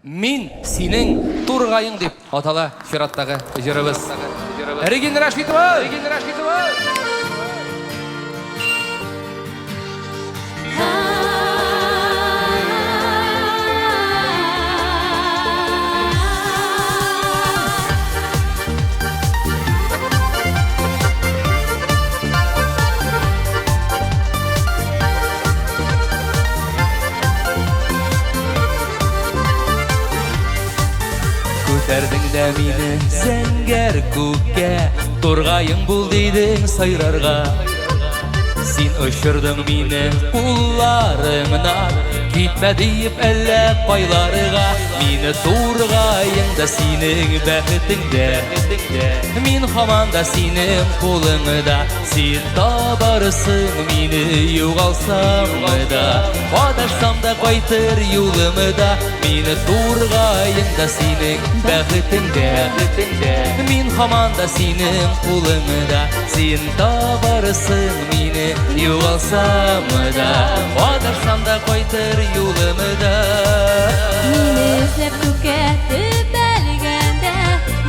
Мин синең тургаең дип атала чираттагы җырыбыз. Регина Рәшитова! Регина Рәшитова! Күтәрдең дә мине зәңгәр күккә, Тургаең бул дидең сайрарга. Син очырдың мине кулларыңнан, Китмә диеп әллә кайларга. Мине тургаең да синең бәхетең дә. Мин һаман да синең кулыңда. Син табарсың мине югалсам да, Адашсам да кайтыр юлым да. Мине тургаең да синең бәхетең дә. Мин һаман да синең кулыңда. Син табарсың мине югалсам да, Адашсам да кайтыр юлым да. Мине эзләп күккә төбәлгәндә,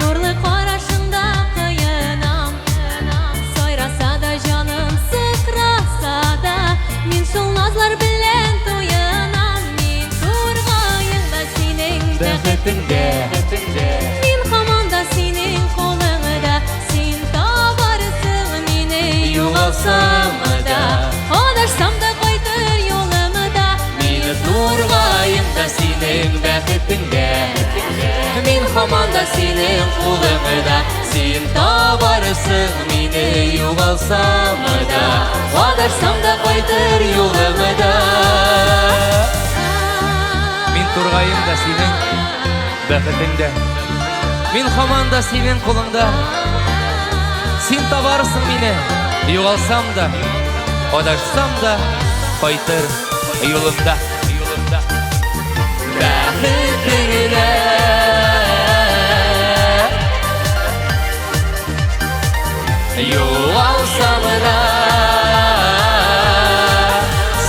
Нурлы карашыңда коенам. Сайраса да җаным, сыкраса да, Мин шул назлар белән туенам. Мин тургаең да синең бәхетең дә. Мин һаман да синең кулыңда. Син табарсың мине югалсам да, Адашсам да кайтыр юлым да. Мине тургаең да синең бәхетең дә. Мин һаман да синең кулыңда. Син табарсың мине югалсам да, Адашсам да кайтыр юлым да. Мин тургаең да синең бәхетең дә. Мин һаман да синең кулыңда. Син табарсың мине югалсам да, Адашсам да кайтыр юлымда. Бәхетеңдә югалсам да,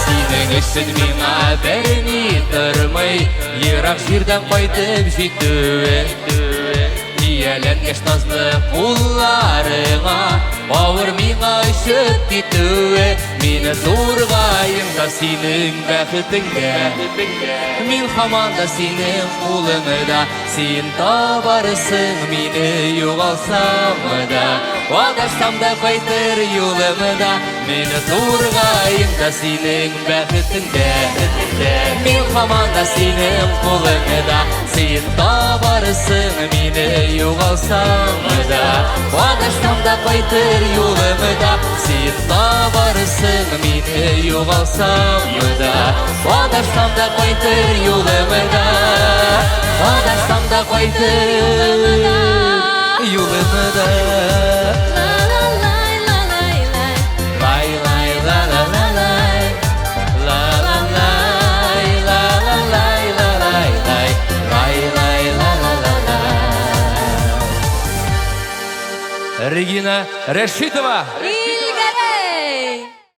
Синең өчен миңа берни тормый, Ерак җирдән кайтып җитүе. Ияләнгәч назлы кулларыңа, Авыр миңа очып китүе. Мине тургаең да синең бәхетең дә. Мин һаман да синең кулыңда. Син табарсың мине югалсам да, Адашсам да кайтыр юлым да. Мине тургаең да синең бәхетең дә. Мин һаман да синең кулыңда. Син табарсың мине югалсам да, Адашсам да кайтыр юлым да. Син табарсың мине югалсам да, Адашсам да кайтыр юлым да. Адашсам да кайтыр юлым да. Ла-ла-лай, ла-лай-лай. Лай лай ла ла ла лай. Ла ла лай ла ла лай ла лай лай. Лай лай ла ла ла лай. Регина Рәшитова. Илгәрәй!